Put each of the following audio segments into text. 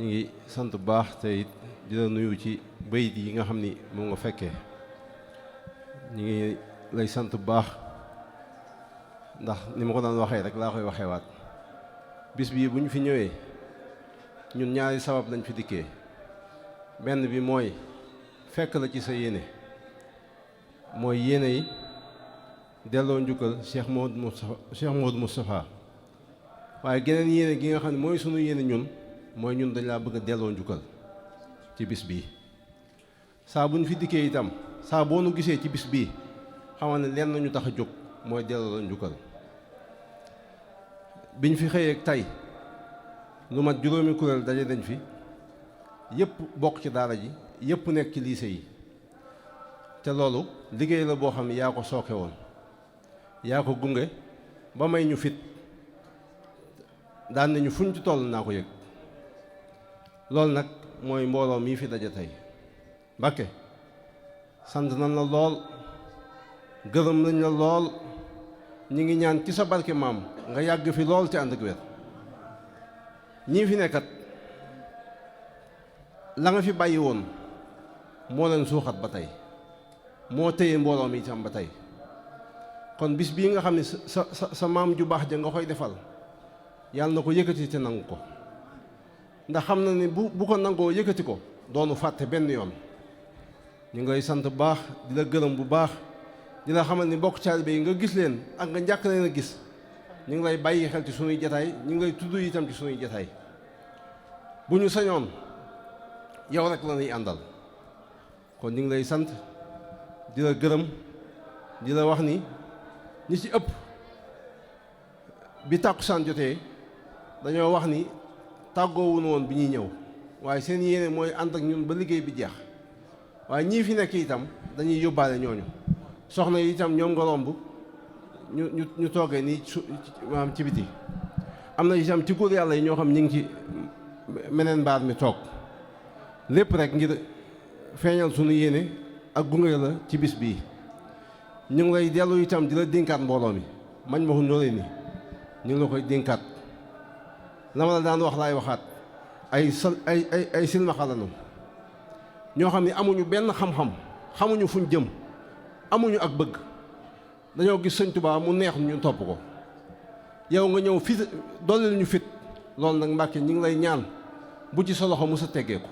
ñu ngi sant bu baax te it di la nuyu ci bayit yi nga xam ni moom nga fekkee ñu ngi lay sant bu baax ndax ni ma ko daan waxee rek laa koy waxeewaat bis bii bu ñu fi ñëwee ñun ñaari sabab lañ fi dikkee benn bi mooy fekk la ci sa yéene mooy yéene yi delloo njukkal Cheikh Modou Moustapha waaye geneen yéene gi nga xam ne mooy sunu yéene mooy ñun dañ laa bëgg a delloo njukkal ci bis bii saa bu ñu fi dikkee itam saa boo nu gisee ci bis bii xamal ne lenn nañu tax a jóg mooy delloo njukkal biñ fi xëyee tey lu mat juróomi kuréel daje nañ fi yëpp bokk ci daara ji yëpp nekk ci lycée yi te loolu liggéey la boo xam ne yaa ko sooke woon yaa ko gunge ba may ñu fit daan nañu fuñ ci toll naa ko yëg loolu nag mooy mbooloo mii fi daje tey Mbàkke sant nañ la lool gërëm nañ la lool ñi ngi ñaan ci sa barke maam nga yàgg fi lool ci ànd ak wér ñii fi nekkat la nga fi bàyyi woon moo leen suuxat ba tey moo téye mbooloo mi itam ba tey kon bis bii nga xam ne sa maam ju baax ja nga koy defal yàlla na ko yëkkati te nangu ko ndax xam na ni bu ko nangoo yëkkati ko doonu fàtte benn yoon ñu ngay sant bu baax di la gërëm bu baax di la xamal ni bokk taalibe yi nga gis leen ak nga njàkk leen a gis ñu ngi lay bàyyi xel ci sunuy jataay ñu ngi lay tudd itam ci sunuy jataay bu ñu sañoon yow rek la ñuy àndal kon ñu ngi lay sant di la gërëm di la wax ni ñi ci ëpp bi tàkkusaan jotee dañoo wax ni tàggoowuñu woon bi ñuy ñëw waaye seen yéene mooy ànd ak ñun ba liggéey bi jeex waaye ñii fi nekk itam dañuy yóbbaale ñooñu soxna yi itam ñoom nga romb ñu toogee nii maanaam ci biti am na itam ci góor yàlla yi ñoo xam ñu ngi ci meneen mbaar mi toog lépp rek ngir feeñal sunu yéene ak gunge la ci bis bii ñu ngi lay dellu itam di la dénkaat mbooloo mi mañ ma xu ni ñu ngi la koy dénkaat la ma la daan wax laay waxaat ay silmaxa lanu ñoo xam ne amuñu benn xam-xam xamuñu fuñ jëm amuñu ak bëgg dañoo gis Sëñ Tuubaa mu neex ñu topp ko yow nga ñëw fit dooleel ñu fit loolu nag Mbàkke ñu ngi lay ñaan bu ci sa loxo mu sa teggeeku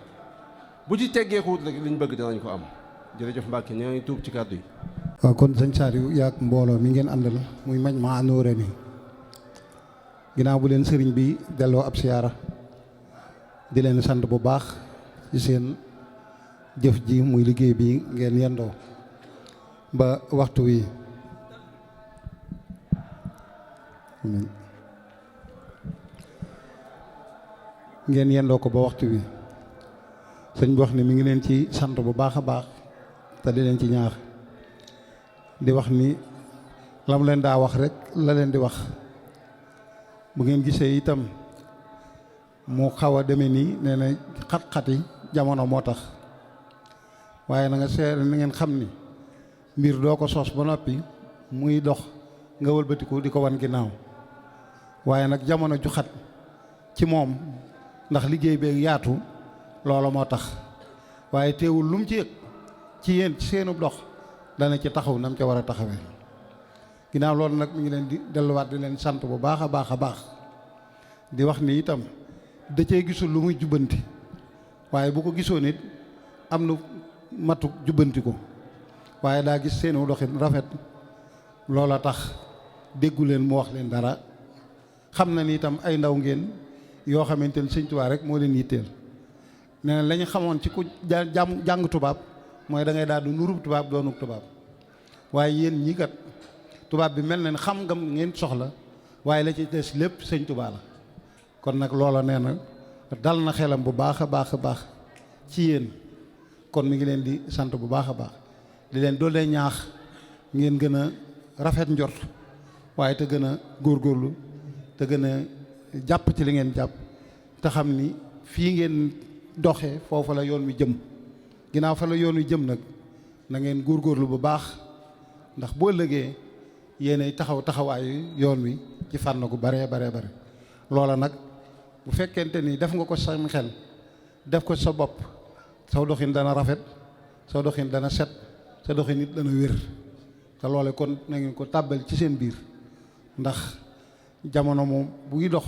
bu ci teggeekuwut rek liñ bëgg danañ ko am jërëjëf Mbàkke ñoo ngi tuub ci kàddu yi. waaw kon sëñ Saliou yaak mbooloo mi ngeen àndal muy Majmahun Nurayni ginnaaw bu leen sëriñ bi delloo ab siyaara di leen sant bu baax ci seen jëf ji muy liggéey bi ngeen yendoo ba waxtu wi ngeen yendoo ko ba waxtu wi sëñ bi wax ni mi ngi leen ci sant bu baax a baax te di leen ci ñaax di wax ni lam leen daa wax rek la leen di wax bu ngeen gisee itam mu xaw a demee nii nee na xat-xati jamono moo tax waaye na nga seere na ngeen xam ni mbir doo ko sos ba noppi muy dox nga wëlbatiku di ko wan ginnaaw waaye nag jamono ju xat ci moom ndax liggéey bee yaatu loola moo tax waaye teewul lu mu ci yëg ci yéen ci seenu dox dana ci taxaw na mu ca war a taxawee ginnaaw loolu nag mi ngi leen di delluwaat di leen sant bu baax a baax a baax di wax ni itam da cee gisul lu muy jubbanti waaye bu ko gisoon it am na matuk jubbanti ko waaye daa gis seenu doxin rafet loola tax déggu leen mu wax leen dara xam na ni itam ay ndaw ngeen yoo xamante ni Sëñ Tuubaa rek moo leen yitteel nee na la ñu xamoon ci ku jàng tubaab mooy da ngay daal du nurub tubaab doonub tubaab waaye yéen ñi kat tubaab bi mel na ni xam nga ngeen soxla waaye la ci des lépp Sëñ Tuubaa la kon nag loola nee na dal na xelam bu baax a baax a baax ci yéen kon mi ngi leen di sant bu baax a baax di leen doole ñaax ngeen gën a rafet njort waaye te gën a góorgóorlu te gën a jàpp ci li ngeen jàpp te xam ni fii ngeen doxee foofu la yoon wi jëm ginnaaw fa la yoon wi jëm nag na ngeen góorgóorlu bu baax ndax boo ëllëgee yéenay taxawaayu yoon wi ci fànn gu bare loola nag bu fekkente ni def nga ko sam xel def ko sa bopp saw doxin dana rafet saw doxin dana set sa doxin nit dana wér te loole kon na ngeen ko tàbbal ci seen biir ndax jamono moom buy dox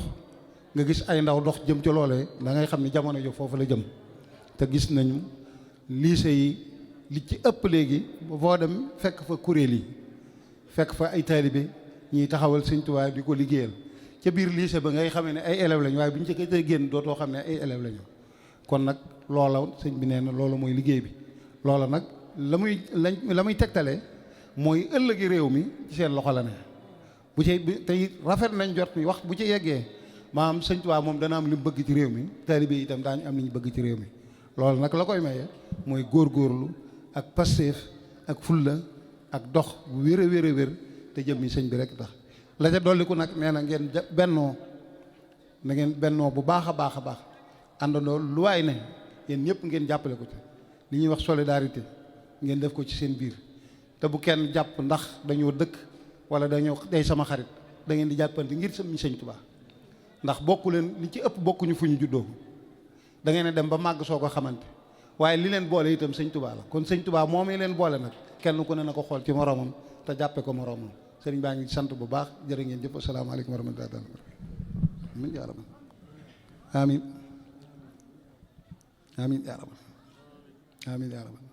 nga gis ay ndaw dox jëm ci loolee da ngay xam ne jamono jo foofu la jëm te gis nañu lycée yi li ci ëpp léegi boo dem fekk fa kuréel yi fekk fa ay taalibe ñiy taxawal Sëñ Tuubaa di ko liggéeyal ca biir lycée ba ngay xamee ne ay élèves lañu waaye bu ñu ci koy génn dootoo xam ne ay élèves lañu kon nag loola sëñ bi nee na loolu mooy liggéey bi loola nag la muy tegtale mooy ëllëgi réew mi ci seen loxo la ne bu ci tey rafet nañ jot ni wax bu ci yeggee maanaam Sëñ Tuubaa moom dana am li mu bëgg ci réew mi taalibe yi itam daañu am li ñu bëgg ci réew mi loolu nag la koy maye mooy góorgóorlu ak pastéef ak fulla ak dox bu wér a wér a wér te jëm mi sëñ bi rek tax la ca dolliku nag nee na ngeen bennoo na ngeen bennoo bu baax a baax a baax àndandoo lu waay ne yéen ñëpp ngeen jàppale ko ci li ñuy wax solidarité ngeen def ko ci seen biir te bu kenn jàpp ndax dañoo dëkk wala dañoo day sama xarit da ngeen di jàppante ngir sëñ Sëñ Tuubaa ndax bokku leen li ci ëpp bokkuñu fu ñu juddoo da ngeen a dem ba màgg soo ko xamante waaye li leen boole itam Sëñ Tuubaa la kon Sëñ Tuubaa moom leen boole nag kenn ku ne na ko xool ci moroomam te jàppe ko moroomam sëriñ baa ngi sant bu baax jërë ngeen jëf asalaamaaleykum wa rahmatullaahi taala amiin yaa rabbal amiin amiin yaa rabbal amiin yaa rabbal